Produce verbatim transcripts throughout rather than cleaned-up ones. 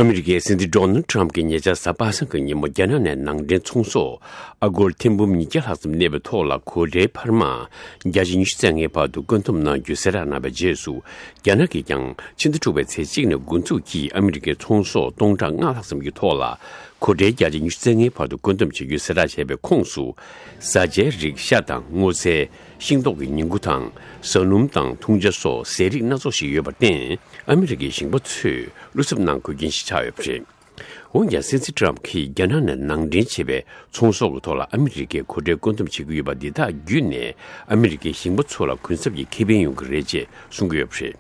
ཨ་མི་རི་ཀའི་སྲིད་འཛིན་ཌོ་ནལ་ཊམ་གྱིས་ཉེ་ཆར་གཟའ་པ་སངས་ཀྱི་ཉིན་མོ་རྒྱ་ནག་ནས་ནང་འདྲེན་ཚོང་ཟོག་ཨ་སྒོར་ཐེར་འབུམ་ཉིས་བརྒྱ་ལྷག་ཙམ་གནས་པའི་ཐོག་ལ་གོ་ཁྲལ་འཕར་མ་བརྒྱ་ཆ་ཉི་ཤུ་རྩ་ལྔའི་བར་དུ་བཀོད་འདོམས་གནང་རྒྱུ་གསལ་བསྒྲགས་གནང་བའི་རྗེས་སུ། རྒྱ་ནག་གིས་ཀྱང་ཕྱི་ཟླ་དྲུག་པའི་ཚེས་གཅིག་ནས་འགོ་འཛུགས་ཀྱིས་ཨ་མི་རི་ཀའི་ཚོང་ཟོག་སྟོང་ཕྲག་ལྔ་ལྷག་ཙམ་གྱི་ཐོག་ལ་གོ་ཁྲལ་བརྒྱ་ཆ་ཉི་ཤུ་རྩ་ལྔའི་བར་དུ་བཀོད་འདོམས་བྱ་རྒྱུའི་གསལ་བསྒྲགས་བྱས་པའི་ཁོངས་སུ། བཟའ་བཅའི་རིགས་ཤ་དང་སྔོ་ཚལ། ཤིང་ཏོག་གི་ཉིང་ཁུ་དང་། བཟའ་སྣུམ་དང་འཐུང་ཇ་སོགས་ཟས་རིགས་སྣ་ཚོགས་ཤིག་ཡོད་པར་བརྟེན། ཨ་མི་རི་ཀའི་ཞིང་པ་ཚོས་བློ་འཚབ་གནང་དགོས་རྐྱེན་ཞིག་ཆགས་ཡོད་པ་རེད། འོན་ཀྱང་། སྲིད་འཛིན་ཊམ་གྱིས་རྒྱ་ནག་ནས་ནང་འདྲེན་བྱས་པའི་ཚོང་ཟོག་གི་ཐོག་ལ་ཨ་མི་རི་ཀས་གོ་ཁྲལ་བཀོད་འདོམས་བྱེད་ཀྱི་ཡོད་པ་འདི་དག་བརྒྱུད་ནས། ཨ་མི་རི་ཀའི་ཞིང་པ་ཚོ་ལ་གུན་གསབ་ཀྱི་ཁེ་ཕན་ཡོང་གི་རེད་ཅེས་གསུང་གི་ཡོད་པ་རེད།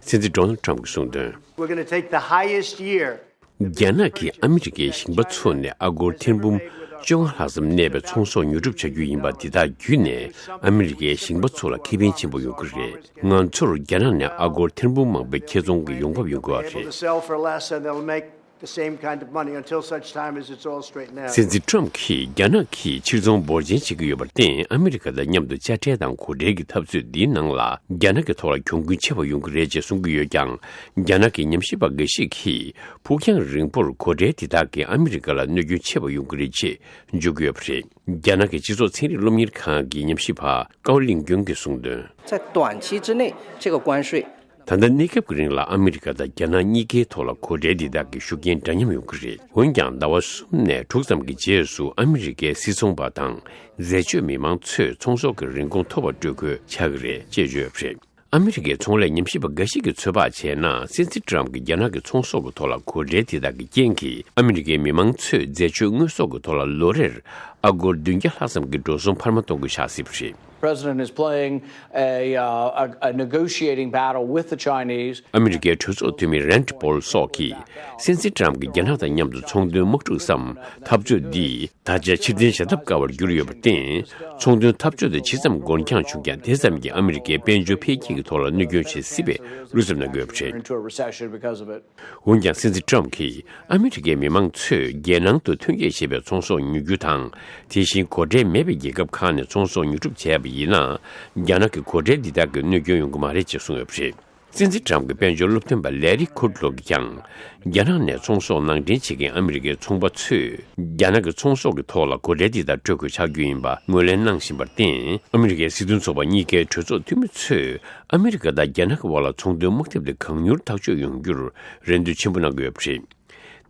སྲིད་འཛིན་ཌོ་ནལ་ཊམ་གྱིས་གསུངས་དོན། We're going to take the highest year. རྒྱ་ནག་གིས་ཨ་མི་རི་ཀའི་ཞིང་པ་ཚོ་ནས་ཨ་སྒོར་ཐེར་འབུམ་བཅོ་ལྔ་ལྷག་ཙམ་གནས་པའི་ཚོང་ཟོག་ཉོ་སྒྲུབ་བྱ་རྒྱུ་ཡིན་པ་འདི་དག་བརྒྱུད་ནས། ཨ་མི་རི་ཀའི་ཞིང་པ་ཚོ་ལ་ཁེ་ཕན་ཆེན་པོ་ཡོང་གི་རེད། ང་ཚོར་རྒྱ་ནག་ནས་ཨ་སྒོར་ཐེར་འབུམ་མང་པོའི་ཁེ་ཚོང་གི་ཡོང་འབབ་ཡོང་གི་རེད། They'll sell for less and they'll make the same kind of money until such time as it's all straightened out. སྲིད་འཛིན་ཊམ་གྱིས་རྒྱ་ནག་གིས་ཕྱིར་ཚོང་འབོར་ཆེན་བྱེད་ཀྱི་ཡོད་པར་བརྟེན། ཨ་མི་རི་ཀ་དང་མཉམ་དུ་དཔྱ་ཁྲལ་དང་གོ་ཁྲལ་གྱི་འཐབ་རྩོད་འདིའི་ནང་ལ་རྒྱ་ནག་གི་ཐོག་ལ་གྱོང་གུན་ཆེ་བ་ཡོང་གི་རེད་ཅེས་གསུང་གི་ཡོད་ཀྱང་། རྒྱ་ནག་གི་ཉམས་ཞིབ་པ་འགའ་ཞིག་གིས། ཕུགས་རྒྱང་རིང་པོར་གོ་ཁྲལ་འདི་དག་གིས་ཨ་མི་རི་ཀ་ལ་གནོད་སྐྱོན་ཆེ་བ་ཡོང་གི་རེད་ཅེས་བརྗོད་ཀྱི་ཡོད་པ་རེད། རྒྱ་ནག་གི་སྤྱི་ཚོགས་ཚན་རིག་སློབ་གཉེར་ཁང་གི་ཉམས་ཞིབ་པ་ཀའོ་ལིང་ཀྱོན་གྱིས་གསུངས་དོན། 在短期之内，这个关税 ད་ལྟ་གནས་སྐབས་ཀྱི་རིང་ལ་ཨ་མི་རི་ཀ་དང་རྒྱ་ནག་གཉིས་ཀའི་ཐོག་ལ་གོ་ཁྲལ་འདི་དག་གི་ཤུགས་རྐྱེན་འདྲ་མཉམ་ཡོང་གི་རེད། འོན་ཀྱང་། ཟླ་བ་གསུམ་ནས་དྲུག་ཙམ་གྱི་རྗེས་སུ་ཨ་མི་རི་ཀའི་སིལ་ཚོང་པ་དང་འཛད་སྤྱོད་མི་མང་ཚོས་ཚོང་ཟོག་གི་རིན་གོང་མཐོ་བ་སྤྲོད་དགོས་ཆགས་ཀྱི་རེད་ཅེས་བརྗོད་ཡོད་པ་རེད། ཨ་མི་རི་ཀའི་ཚོང་ལས་ཉམས་ཞིབ་པ་འགའ་ཞིག་གིས་ཚོད་དཔག་བྱས་ན། སྲིད་འཛིན་ཊམ་གྱིས་རྒྱ་ནག་གི་ཚོང་ཟོག་གི་ཐོག་ལ་གོ་ཁྲལ་དེ་དག་གི་རྐྱེན་གྱིས། ཨ་མི་རི་ཀའི་མི་མང་ཚོས་འཛད་སྤྱོད་དངོས་ཟོག་གི་ཐོག་ལ་ལོ་རེར་ཨ་སྒོར་བདུན་བརྒྱ་ལྷག་ཙམ་གྱི་འགྲོ་སོང་འཕར་མ་གཏོང་དགོས་ཆགས་སྲིད་པ་རེད། President is playing a, uh, a, a negotiating battle with the Chinese. ཨ་མི་རི་ཀའི་གྲོས་ཚོགས་འཐུས་མི་རན་ཌི་པོལ་སོགས་ཀྱིས། སྲིད་འཛིན་ཊམ་གྱིས་རྒྱ་ནག་དང་མཉམ་དུ་ཚོང་དོན་དམག་འཁྲུག་སམ་འཐབ་རྩོད་འདི། ད་ཆ་ཕྱིར་འཐེན་བྱ་ཐབས་དཀའ་བར་གྱུར་ཡོད་པར་བརྟེན། ཚོང་དོན་འཐབ་རྩོད་དེ་ཇི་ཙམ་འགོར་འགྱངས་བྱུང་ཀྱང་། དེ་ཙམ་གྱིས་ཨ་མི་རི་ཀའི་དཔལ་འབྱོར་འཕེལ་རྒྱས་ཀྱི་ཐོག་ལ་གནོད་སྐྱོན་བྱེད་སྲིད་པའི་བློ་འཚབ་གནང་གི་ཡོད་པ་རེད། Into a recession because of it. འོན་ཀྱང་། སྲིད་འཛིན་ཊམ་གྱིས་ཨ་མི་རི་ཀའི་མི་མང་ཚོས་རྒྱལ་ནང་དུ་ཐོན་སྐྱེད་བྱས་པའི་ཚོང་ཟོག་ཉོ་རྒྱུ་དང་། དེ་བཞིན་གོ་ཁྲལ་མེད་པའི་རྒྱལ་ཁབ་ཁག་ནས་ཚོང་ཟོག་ཉོ་སྒྲུབ་བྱས་པ་ཡིན་ན། རྒྱ་ནག་གི་གོ་ཁྲལ་འདི་དག་གིས་གནོད་སྐྱོན་ཡོང་གི་མ་རེད་ཅེས་གསུངས་ཡོད་པ་རེད། སྲིད་འཛིན་ཊམ་གྱི་དཔལ་འབྱོར་སློབ་སྟོན་པ་ལེ་རི་ཁུཌ་ལོ་གིས་ཀྱང་། རྒྱ་ནག་ནས་ཚོང་ཟོག་ནང་འདྲེན་བྱེད་མཁན་ཨ་མི་རི་ཀའི་ཚོང་པ་ཚོས། རྒྱ་ནག་གི་ཚོང་ཟོག་གི་ཐོག་ལ་གོ་ཁྲལ་འདི་དག་སྤྲོད་དགོས་ཆགས་རྒྱུ་ཡིན་པ་ངོས་ལེན་གནང་བཞིན་པར་བརྟེན། ཨ་མི་རི་ཀའི་སྲིད་དོན་ཚོགས་པ་གཉིས་ཀའི་གྲོས་ཚོགས་འཐུས་མི་ཚོས། ཨ་མི་རི་ཀ་དང་རྒྱ་ནག་གི་དབར་ལ་ཚོང་དོན་དམག་འཐབ་དེ་གང་མྱུར་ཐག་གཅོད་ཡོང་རྒྱུར་རེ་འདུན་ཆེན་པོ་གནང་གི་ཡོད་པ་རེད།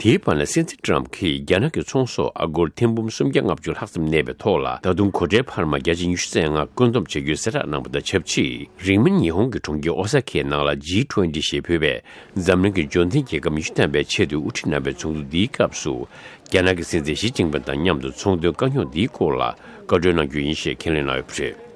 དེའི་བར་ན། སྲིད་འཛིན་ཊམ་གྱིས་རྒྱ་ནག་གི་ཚོང་ཟོག་ཨ་སྒོར་ཐེར་འབུམ་སུམ་བརྒྱ་ལྔ་བཅུ་ལྷག་ཙམ་གནས་པའི་ཐོག་ལ། ད་དུང་གོ་ཁྲལ་འཕར་མ་བརྒྱ་ཆ་ཉི་ཤུ་རྩ་ལྔ་བཀོད་འདོམས་བྱ་རྒྱུའི་གསལ་བསྒྲགས་གནང་བ་དང་ཆབས་ཅིག་རིང་མིན་ཉི་ཧོང་གི་གྲོང་ཁྱེར་ཨོ་ས་ཁའི་ནང་ལ་ཇི་ཊུ་ཝེན་ཊི་ཞེས་འབོད་པའི་འཛམ་གླིང་གི་འབྱོར་ལྡན་རྒྱལ་ཁབ་ཉི་ཤུ་ཐམ་པའི་ཆེད་དུ་དབུ་ཁྲིད་རྣམ་པའི་ཚོགས་འདུ་འདིའི་སྐབས་སུ། རྒྱ་ནག་གི་སྲིད་འཛིན་ཞི་ཅིན་ཕིང་དང་མཉམ་དུ་ཚོང་དོན་དཀའ་རྙོག་འདིའི་སྐོར་ལ་བཀའ་འཁྲོལ་གནང་རྒྱུ་ཡིན་ཞེས་ཁས་ལེན་གནང་ཡོད་པ་རེད།